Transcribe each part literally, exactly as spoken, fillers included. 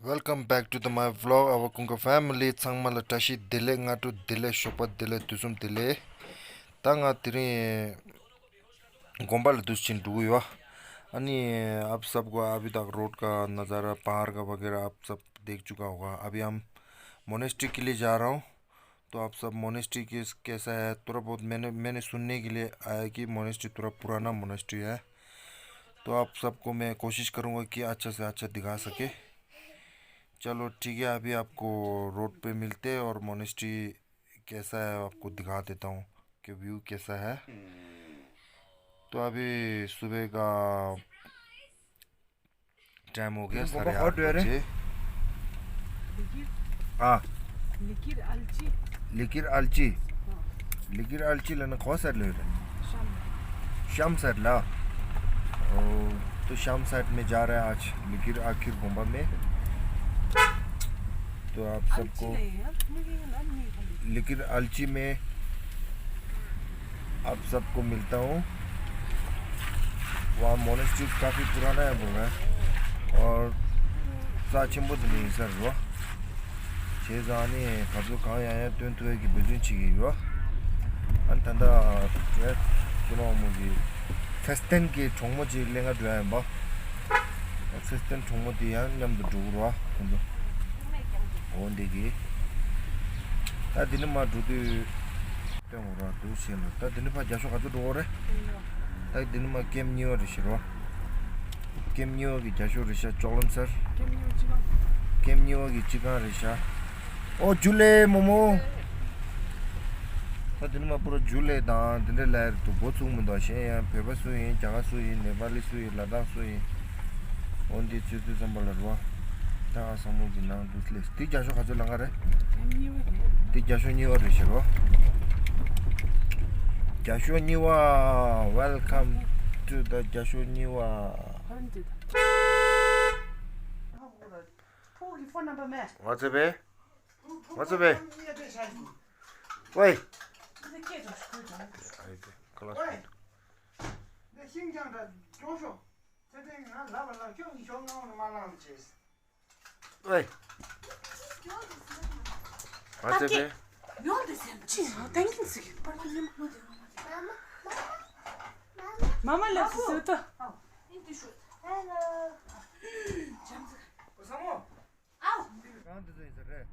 Welcome back to the my vlog, our Kunka family. ཚང་མ་ལ་བཀྲ་ཤིས་བདེ་ལེགས། སྔ་དྲོ་བདེ་ལེགས། ཞོགས་པ་བདེ་ལེགས། དུས་གསུམ་བདེ་ལེགས། ད་ང་དེ་རིང་དགོན་པ་ལ་འདུག་ཕྱིན་འགྲོ་གི་ཡོད། ཨ་ནི་आप सबको अभी तक रोड का नज़ारा, पहाड़ का वगैरह आप सब देख चुका होगा। अभी हम मोनेस्ट्री के लिए जा रहा हूँ। तो आप सब मोनेस्ट्री के कैसा है, थोड़ा बहुत मैंने मैंने सुनने के लिए आया कि मोनेस्ट्री थोड़ा पुराना मोनेस्ट्री है। तो आप सबको मैं कोशिश करूँगा कि अच्छा से अच्छा दिखा सके। चलो ठीक है, अभी आपको रोड पे मिलते हैं और मोनेस्ट्री कैसा है आपको दिखा देता हूँ कि व्यू कैसा है। तो अभी सुबह का टाइम हो गया, साढ़े आठ बजे। हाँ। लिकिर अलची। लिकिर अलची। लिकिर अलची लेना कौन साइड ले रहे? शाम। शाम साइड ला। ओ, तो शाम साइड में जा रहा है आज लिकिर आखिर गुम्बा में। तो आप सबको लिकिर अलची में आप सबको मिलता हूँ। वहाँ मोनेस्ट्री काफ़ी पुराना है बोल रहा है। और ས་ཆེན་པོ་དེ་ནས་ཡིན་ས་རེད་བ། བྱས་ཙང་ནི་ཁ་ཚོ་གང་ཡང་ཡང་སྟོན་ཐུབ་ཡག་གི་འབད་བརྩོན་བྱེད་ཀྱི་ཡོད། ཨ་ནི་ད་ལྟ་རེད་ཁྱེད་རང་མོ་གི་ཚེ་བརྟན་གྱི་གྲོགས་མོ་ཅིག་ལེན་ག་འགྲོ་ཡ་ཡིན་པ། ཚེ་བརྟན་གྲོགས་མོ་དེ་ཡང་མཉམ་དུ་འགྲོ་གི་རེད་བ་ཁོང་ཚོ། འོ་འདི་གི། ད་འདི་ནས་མར་འགྲོ་དུས་སྟོན་འོ་ར་འདུག་བྱས་ལ། ད་འདི་ནས་ཕར་རྒྱ་ཤོག་ག་ཚོད་འགྲོ་འོ་རེད། ད་འདི་ནས་མར་ཀེམ་གཉིས་པ་རེད་ཤག་རོ། ཀེམ་གཉིས་པ་གི་རྒྱ་ཤོག་རེད་ཤག་ཅོག་ལམ་སར། ཀེམ་གཉིས་པ་གི་སྤྱི་ཁང་རེད་ཤག་ཨོ་ཇུ་ལེ་མོ་མོ། ད་དེ་ནས་མར་པུ་ར་ཇུ་ལེ་དང་དེ་འདྲ་ལ་ཡར་དུ་འགོ་ཚུགས་མི་འདུག་གཞན་ཡང་བོད་པ་སུ་ཡིན། རྒྱ་གར་སུ་ཡིན། ནེ་པ་ལི་སུ་ཡིན། ལ་དྭགས་སུ་ཡིན། འོ་འདི་ཚོས་དུས་ཙམ་པ་ལ་རོ། ད་ང་བསམ་བློ་གི་ནང་དུ་སླེབས། དེ་རྒྱ་ཤོག་ག་ཚོད་ལ་ང་རེད། དེ་རྒྱ་ཤོག་གཉིས་པ་རེད་ཤག་རོ། རྒྱ་ཤོག་གཉིས་པ། Welcome to the རྒྱ་ཤོག་གཉིས་པ། ཕྲུ་གུ་གི་ཕོན་ནམ་པར་མེད། ང་ཚོ་བས། ང་ཚོ་བས། ཝེ། ཁ་ལག་ཤུ། འདི་ཤིང་ཅང་འདྲ་གྲོང་ཤོག་ཚེ་བརྟན་ང་ལབ་ལ་ལབ་ཁྱོད་ཀྱིས་ཞོགས་སྔ་མོ་ནས་མ་ལངས་བྱས། ཝེ། ང་ཚོ་བས། ཡོང་དེ་ཟེར་ན་ཅི་ཡང་ཏན་གིན་ཟིག་པར་ལ་ཉིན་མོ་དེ་ངོ་མ་དེ། མ་མ་ལ་སུ་སུ་ཏོ། ཨ་ནི་དེ་ཤོད། ཧེ་ལོ། ཇམ་ཟིག་གོ་ས་མོ། ཨའོ། གང་དེ་ཚོ་ཡིན་ས་རེད།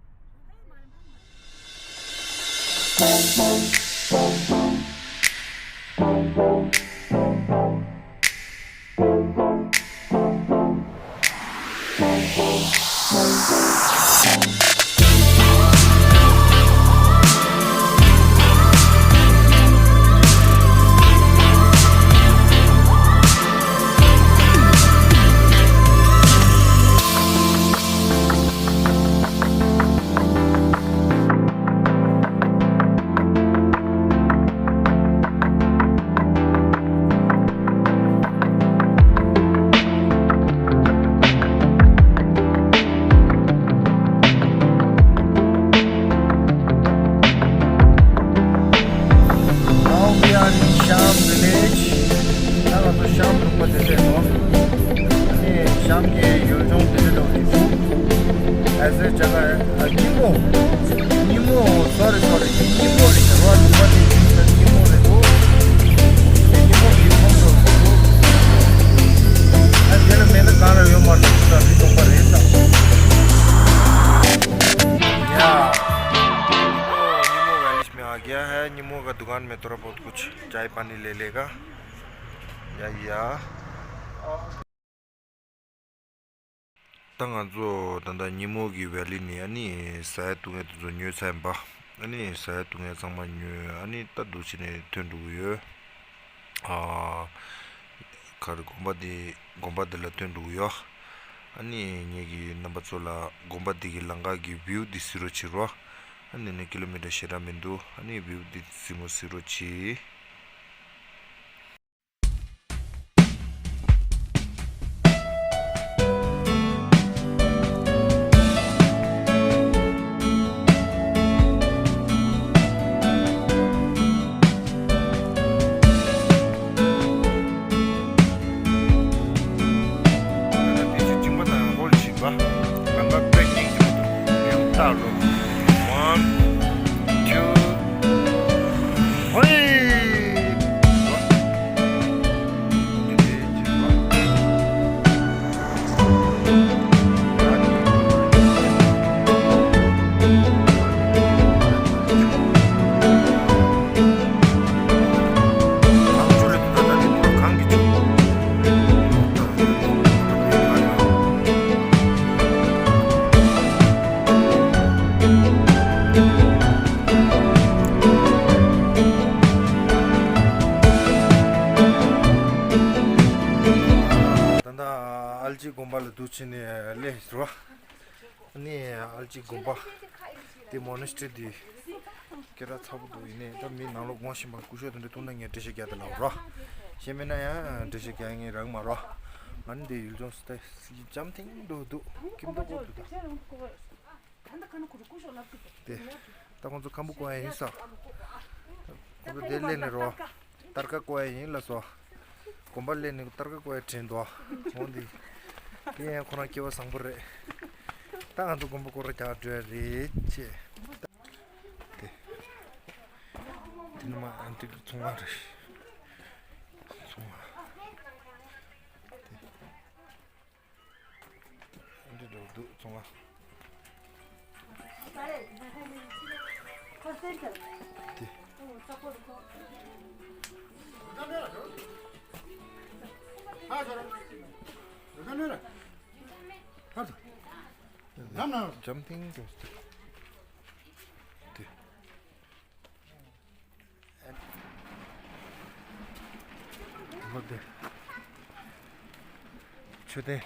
Now we are in Sham village. ད་ང་ཚོ་ཤམ་ལུང་པ་དེ་འདྲ་ཡོད། ཨ་ནི་ཤམ་གྱི་ཡུལ་ལྗོངས་དེ་འདྲ་འདྲ་བོ་ཞིག་འདུག་ཨེ་ཟེར་བྱ་དགའ། ཨ། ཉིན་མོ། ཉིན་མོ། སོ་རི་སོ་རི། ཉིན་མོ་རེད། ཟེར་བ་ལུང་པ་དེ་ཡིན་ན་ཉིན་མོ་རེད་འདུག་དེ་ཉིན་མོ་གི་ཁོང་ཁྲོ་རེད་འདུག་ཨ། དེ་ལ་མེད་ན་གང་ལ་ཡོད་མ་རེད་འདུག་ད་རི་སྟོང་པ་རེད་ད། ཡ། ཉིན་མོ་ཉིན་མོ་ཝེ་ལིཤ་མེ་ཨ་གྱ་ཧེ། ཉིན་མོ་ག་དུ་གན་མེ་ཐོ་ར་བོ་ཏ་ཀུཆ་ཅའི་པ་ནི་ལེ་ལེ་ག། ཡ་ཡ། ད་ང་ཚོ་ད་ལྟ་ཉིན་མོ་གི་ཝེ་ལི་ནས་ཨ་ནི་ཟ་ཡ་བཏུང་ཡ་དེ་ཚོ་ཉོས་ཚར་ཡིན་པ། ཨ་ནི་ཟ་ཡ་བཏུང་ཡ་ཚང་མ་ཉོས། ཨ་ནི་ད་འདུག་བྱས་ནས་ཐོན་འགྲོ་གི་ཡོད། ཨ། ག་རེ། དགོན་པ་འདི་དགོན་པ་འདི་ལ་ཐོན་འགྲོ་གི་ཡོད། ཨ་ནི་ངེད་ཀྱིས་རྣམ་པ་ཚོ་ལ་དགོན་པ་འདི་གི་ལམ་ཁ་གི་བིའུ་འདི་གཟིགས་རོགས་བྱེད་རོགས། ཨ་ནི་ནས་ཀི་ལོ་མི་ཊར་ཞེ་དྲག་མི་འདུག་ཨ་ནི་བིའུ་འདི་གཟིགས་མོ་གཟིགས་རོགས་བྱེད། ད་ལྟ་དེ་ཆུ་གཅིན་པ་དང་ཧོལ་བྱིན་པ། གང་ག་ ད་ཨལ་ཅི་དགོན་པ་ལ་འདུག་ཕྱིན་ནས་སླེབས་རོ། ཨ་ནི་ཨལ་ཅི་དགོན་པ་དེ་མོ་ནེ་སི་ཊི་རི་དེ་སྐད་གྲགས་ཚ་པོ་འདུག་ཡིན་ནའི་ད་མི་ནང་ལོགས་དགོངས་བཞིན་པ་སྐུ་ཞབས་དེ་འདྲ་ཐུག་ན་ངས་འགྲེལ་བཤད་རྒྱག་དེ་ལབ་རོ། གཞན་མིན་ན་ཡང་འགྲེལ་བཤད་རྒྱག་ངེས་རག་མ་རོ། ཨ་ནི་འདི་ཡུལ་ལྗོངས་སུ་ད་འཇམ་ཐིང་འདུག་འདུག་ཁྱིམ་ཐོག་པོ་འདུག་ད། དེ། ད་ཁོང་ཚོ་ཁམ་བུ་བརྐོ་ཡ་ཡིན་ས། ཁོང་ཚོ་དེ་སླེབས་ནས་རོ། སྟར་ཀ་བརྐོ་ཡ་ཡིན་ལབ་སོང་། དགོན་པ་སླེབས་ནས་སྟར་ཀ་བརྐོ་ཡ་དྲན་འདུག་འོང་འདི། དེ་ཡང་ཁོ་རང་སྐལ་བ་བཟང་པོ་རེད། ད་ང་ཚོ་དགོན་པ་སྐོར་ར་རྒྱག་འགྲོ་ཡ་རེད་ཅེས། དེ། དེ་ནི་མ་ཨན་ཏིག་ཚོང་བ་རེད། ཚོང་བ། དེ། འདི་འགྲོ་འདུག་ཚོང་བ། དེ། འཇམ་ཐིང་འགྲོ་འདུག་དེ། ལོ་དེ། མཆོད་རྟེན།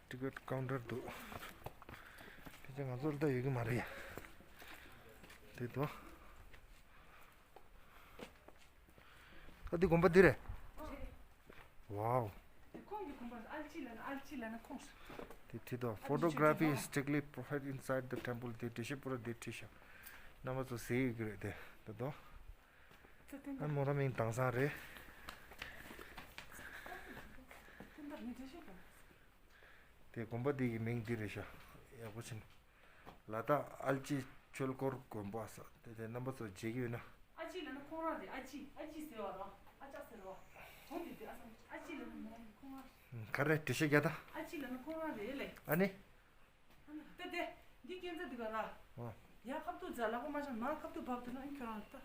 ཐུགས་རྗེ་ཆེ། ཊི་ཀེཊ་ཀའུན་ཊར་འདུག་ཕལ་ཆེར་ང་ཚོར་ལྟ་ཡོད་ཀྱི་མ་རེད་ཡ། དེ་དོ། ཨ་འདི་དགོན་པ་འདི་རེད། ཝའོ། དེ་ཁོང་གི་དགོན་པ་ཨལ་ཅི་ལ་ན་ཨལ་ཅི་ལ་ན་ཁོང་། དེ་བྲིས་འདུག Photography is strictly prohibited inside the temple. དེ་འགྲེལ་བཤད་པོ་ར་དེ་བྲིས་ཤག་རྣམ་པ་ཚོ་ཟེར་ཡོད་ཀྱི་རེད་དེ་དེ་དོ། ཨ་མོ་ར་མིང་དྭངས་སང་རེད། དེ་དགོན་པ་འདི་གི་མིང་འདི་རེད་ཤག་ཡག་པོ་ཕྱིན། ལ་དྭགས་ཨལ་ཅི་ཆོས་འཁོར་དགོན་པ་ས་དེ་དེ་རྣམ་པ་ཚོ་མཇལ་གྱི་ཡོད་ན། ཨ་ཅི་ལ་ན་ཁོང་རང་རེད། ཨ་ཅི་ཨ་ཅི་ཟེར་བ་ར་ཨ་ཅག་ཟེར་བ། ཁོང་དེ་དེ་ཨ་ས་ཨ་ཅི་ལ་ན་མོ་ཁོང་རང་། ག་རེ་འགྲེལ་བཤད་རྒྱག་ད། ཨ་ཅི་ལ་ན་ཁོང་རང་རེད་ལེ། ཨ་ནི། ཨ་ནི་ད་དེ་འདི་སྐྱེན་ཚ་འདི་ག་ར། ཨ། ཡ་ཁབ་ཏུ་ཛ་ལ་ཁོ་མ་ཤ་ན་ཁབ་ཏུ་བབ་དུ་ན་ཨ་ཁྱོད་རང་ད།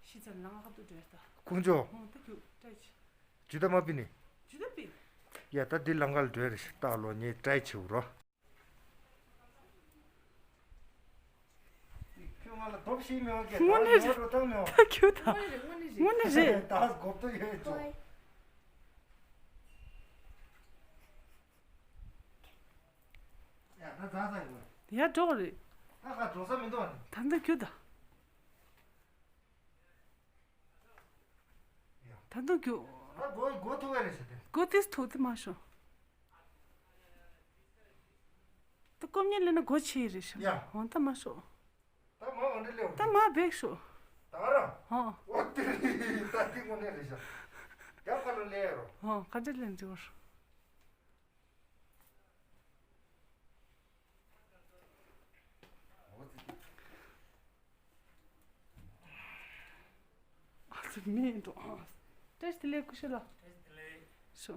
ཤི་ཚ་ལ་ང་ཁབ་ཏུ་འགྲོ་ཡ་ད། ཁོང་ཚོ། ཨ་ད་ཁྱོད་ཏྲ་ཅི། ཇུ་ད་མ་པི་ནི། ཇུ་ད་པི། ཡ་ད་འདི་ལང་ག་ལ་འགྲོ་ཡ་རེད་ཤག་ད་ལོ་ངས་ཏྲའི་བྱེད་རོ། ཁྱོད་ང་ལ་རྡོབ་ཤིག་མི་འོང་གི་དངོས་གནས་ད་རེད། ངོ་རོ་ཐང་མི་འོང་། ད་ཁྱོད་ད། དངོས་གནས་རེད། དངོས་གནས་རེད། ད་སྒོབ་ཏོ་ཡོད་ཅོ། ཡ་ད་ཛ་ཛ་ཡོད། ཡ་འགྲོ་རེད། ད་ཁ་འགྲོ་ས་མི་འདུག་ཨ་ནི། ད་ད་ཁྱོད་ད། ད་དུང་རྒྱུག་ད་སྒོ་སྒོ་ཐུག་ག་རེད་ཟེར་ཏེ། སྒོ་ཏིས་ཐུག་ཏེ་མ་ཤོ། ད་ཀོ་མཉེ་ལེ་ན་སྒོ་ཕྱེ་རེད་ཤོ། ཡ། འོང་ད་མ་ཤོ། ད་མ་འོང་འདྲི་ལེ་འོང་། ད་མ་བེག་ཤོ། ད་ར། ཧོ། འོ་ཏི་རི་ད་ཏི་ཀོ་ནེ་རེད་ཤོ། རྒྱབ་ཁ་ལོ་ལེ་རོ། ཧོ་ཁ་འདྲི་ལེ་འདྲི་བར། ཨ་ཙི་མེད་འགྲོ། བཀྲ་ཤིས་བདེ་ལེགས་སྐུ་ཞབས་ལགས། བཀྲ་ཤིས་བདེ་ལེགས། ཤོ།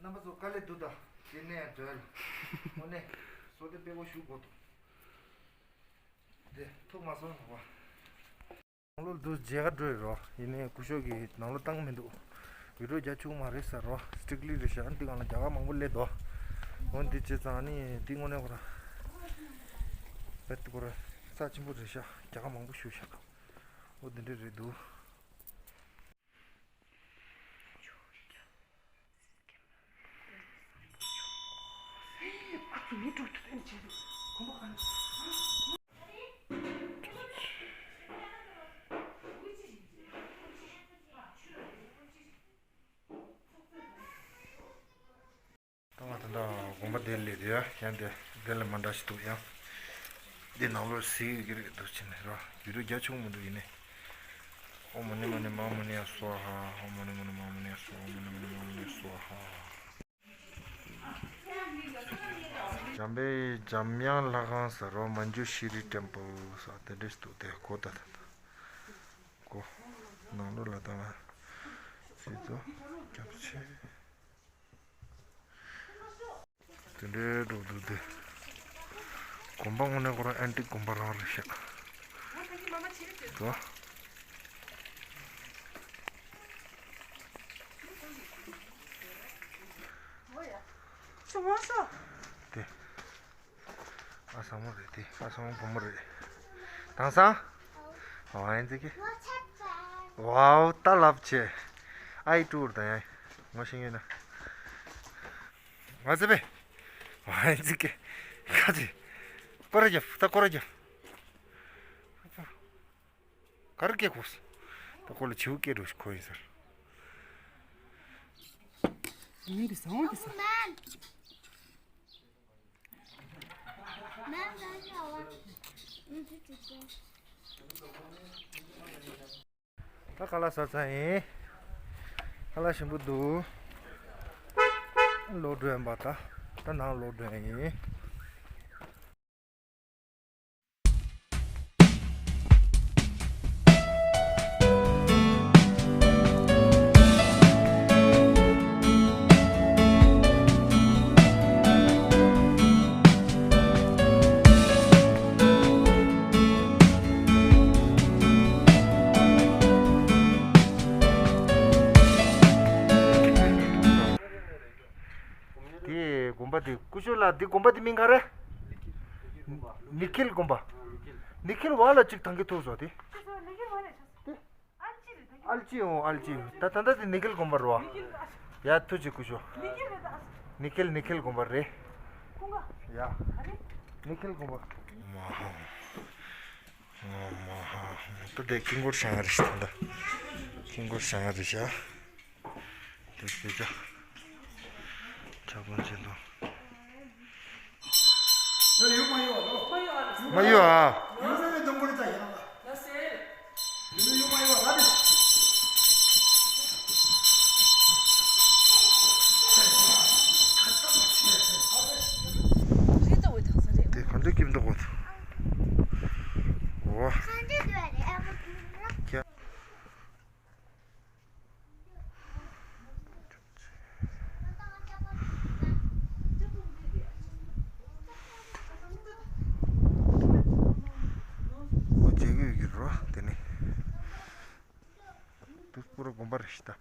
རྣམ་པ་ཚོ་དཀའ་ལས་འདུག་ད། དེ་ནས་འདོད། དངོས་གནས་བསོད་བདེ་དཔེ་པོ་ཞུ་དགོས་འདུག་དེ་ཐུག་མ་སོང་ཟེར་བ། ནང་ལོགས་འདུག་མཇལ་ཁ་འགྲོ་ཡི་རོ། ཡིན་ནའི་སྐུ་ཞབས་ཀྱིས་ནང་ལོགས་བཏང་མི་འདུག་བི་ཌིའོ་རྒྱག་ཆོག་མ་རེད་ཟེར་རོ། སི་ཊིག་ལི་རེད་ཤག་འདི་སྒང་ལ་རྒྱ་གར་མང་པོ་སླེབས་འདུག་འོ་འདི་བྱས་ཙང་ནི་འདི་དངོས་གནས་ཁོ་ར། བེད་ཁོ་ར་རྩ་ཆེན་པོ་རེད་ཤག་རྒྱ་གར་མང་པོ་བཞུགས་ཤག་འོ་འདི་འདྲ་རེད་འདུག་ད་ང་ད་ལྟ་དགོན་པ་དེ་ལས་དེ་ཡང་དེ་དེ་ལས་མ་འདྲ་ཞིག་འདུག་ཡང་། འདི་ནང་ལོགས་གཟིགས་ཡོད་ཀྱི་རེད་འདུག་ཕྱིན་ནས་ར། བི་ཌིའོ་རྒྱག་ཆོག་མི་འདུག་ཡིན་ནའི། ཨོཾ་མ་ཎི་མ་ཎི་མ་ཧཱ་མོ་ཎི་ཡ་སྭཱ་ཧཱ། ཨོཾ་མ་ཎི་མ་ཎི་མ་ཧཱ་མོ་ཎི་ཡ་སྭཱ་ཧཱ། ཨོཾ་མ་ཎི་མ་ཎི་མ་ཧཱ་མོ་ཎི་ཡ་སྭཱ་ཧཱ། འཇམ་པའི་འཇམ་དབྱངས་ལྷ་ཁང་ཟེར་རོ། མན་ཇུ་ཤི་རི་ཊེམ་པལ་ཟེར་དེ་འདྲས་འདུག་དེ་གོ་ད་ད་ད་གོ། ནང་ལོགས་ལ་ད་ང་ཚོ་སྐྱབས་ཆེ། དེ་འདྲའི་འགྲོ་འདུག་དེ། དགོན་པ་དངོས་གནས་ཁོ་རང་ཨན་ཏིག་དགོན་པ་རང་རེད་ཤག་དོ། ཨ་ཡ། དེ། ཨ་ས་མོ་རེད་དེ། ཨ་ས་མོ་བུ་མོ་རེད། དེང་སང་། ཨ་ཡིན་ཙི་ཀི། ཝའོ་ད་ལབ་ཆེ། ཨའི་ཀྲུར་དང་ཡ། ངོ་ཤེས་ངེས་ན། ང་ཚེ་པེ། ཨ་ཡིན་ཙི་ཀི། ཁ་ཅི། སྐོར་ར་རྒྱབ། ད་སྐོར་ར་རྒྱབ། ག་རེ་སྐྱེ་གོ། ད་ཁོ་ལ་བྱིའུ་སྐྱེ་འགྲོ་ཁོ་ཡིན་ཟེར། ཡིན་དེ་བཟང་བ་དེ་ཟ། ད་ཁ་ལག་ཟ་ཚར་ཡིན། ཁ་ལག་ཞིམ་པོ་འདུག་ལོག་འགྲོ་ཡིན་པ་ད། ད་ནང་ལོག་འགྲོ་ཡིན། དེ་དགོན་པ་དེ་ཀུ་ཤུ་ལ། དེ་དགོན་པ་དེ་མིང་ག་རེ། ནི་ཁིལ་དགོན་པ། ནི་ཁིལ་བ་ལ་གཅིག་ཐང་གི་ཐུག་སོ་དེ། ཨལ་ཅི་འོང་ཨལ་ཅི། ད་ད་ད་དེ་ནི་ཁིལ་དགོན་པ་རེད་བ། ཡ་ཐུག་ཅིག་ཀུ་ཤུ། ནི་ཁིལ་ནི་ཁིལ་དགོན་པ་རེད། ཡ། ནི་ཁིལ་དགོན་པ། མ་ཧ། ད་དེ་ཀིང་གོར་ཤང་རེད་ད། ཀིང་གོར་ཤང་རེད་ཤག་དེ་དེ་ཅག་ཅག་པོ་ཅི་ལོ། མ་ཡོ་ཨ། དེ་ག་འདྲ་སྐྱིད་འདུག་གོ། འོ། འོ་མཇལ་གི་ཡོད་ཀྱི་རོ་དེ་ནི། དུས་པོ་ར་དགོན་པ་རེད་ཤི་ད།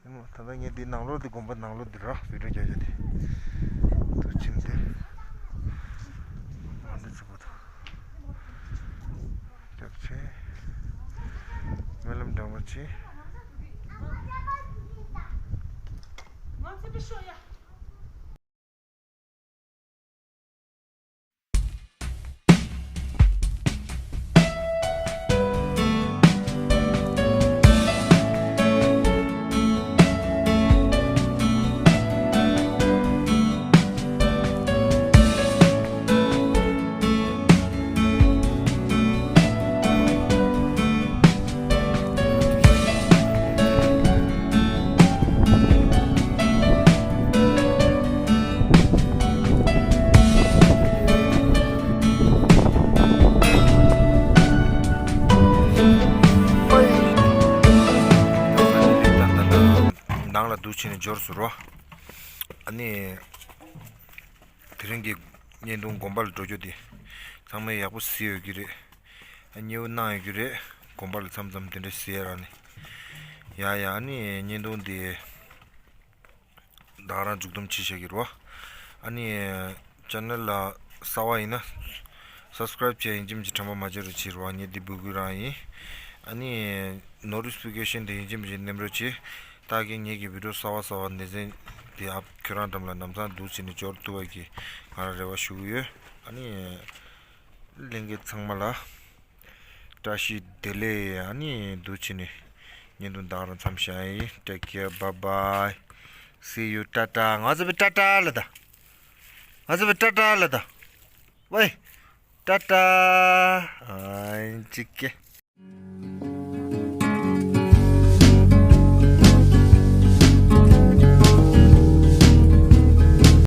ད་ལྟ་ངས་འདི་ནང་ལོགས་འདི་དགོན་པ་ནང་ལོགས་འདི་ར་བི་ཌིའོ་རྒྱག་རྒྱུ་དེ། དུ་ཕྱིན་ཏེ། ང་འདི་ཚོ་པོ་ད། རྒྱབ་ཆེ། སྨོན་ལམ་འདྲ་མོ་ཆེ། ནང་ལ་འདུག་ཕྱིན་ནས་འབྱོར་སོང་རོ། ཨ་ནི། དེ་རིང་གི་བརྙན་ཐུང་དགོན་པ་ལ་འགྲོ་རྒྱུ་དེ། ཚང་མས་ཡག་པོ་གཟིགས་ཡོད་ཀྱི་རེད། ཨ་མཉེས་པོ་གནང་ཡོད་ཀྱི་རེད། དགོན་པ་ལ་མཚམས་མཚམས་དེ་འདྲ་གཟིགས་ཡ་རག་ནས། ཡ་ཡ་ཨ་ནི་བརྙན་ཐུང་དེ། ད་ག་རང་མཇུག་བསྡོམས་བྱེད་བཞག་གི་རེད་བ། ཨ་ནི། ཅེ་ནལ་ལ་གསར་པ་ཡིན་ན། སབ་སི་ཀ་རབ་བྱས་ཡིན་གཅིག་མིན་གཅིག་དྲན་པ་མ་བརྗེད་རོགས་བྱེད་རོགས། ངས་འདི་འབོད་སྐུལ་རང་ཡིན། ཨ་ནི། ནོ་ཊི་ཕི་ཀེ་ཤན་དེ་ཡིན་གཅིག་མིན་གཅིག་ནེམ་རོགས་བྱེད། ད་གིན་ངེད་ཀྱི་བི་ཌིའོ་གསར་པ་གསར་པ་སྣེ་ཚན་དེ་ཨབ་ཁྱོད་རང་འགྲམ་ལ་ལམ་སང་འདུག་བྱས་ནས་འབྱོར་ཐུབ་པ་གི་ང་རང་རེ་བ་ཞུ་གི་ཡོད། ཨ་ནི། ལྷན་རྒྱས་ཚང་མ་ལ། བཀྲ་ཤིས་བདེ་ལེགས། ཨ་ནི་འདུག་བྱས་ནས་བརྙན་ཐུང་ད་ག་རང་མཚམས་བཞག་ཡིན། Take care, bye bye, see you, ཏ་ཏ། ང་ཚོ་བི་ཏ་ཏ་ལ་ད། ང་ཚོ་བི་ཏ་ཏ་ལ་ད། ཝེ། ཏ་ཏ། ཨ་ཅིག་གེ།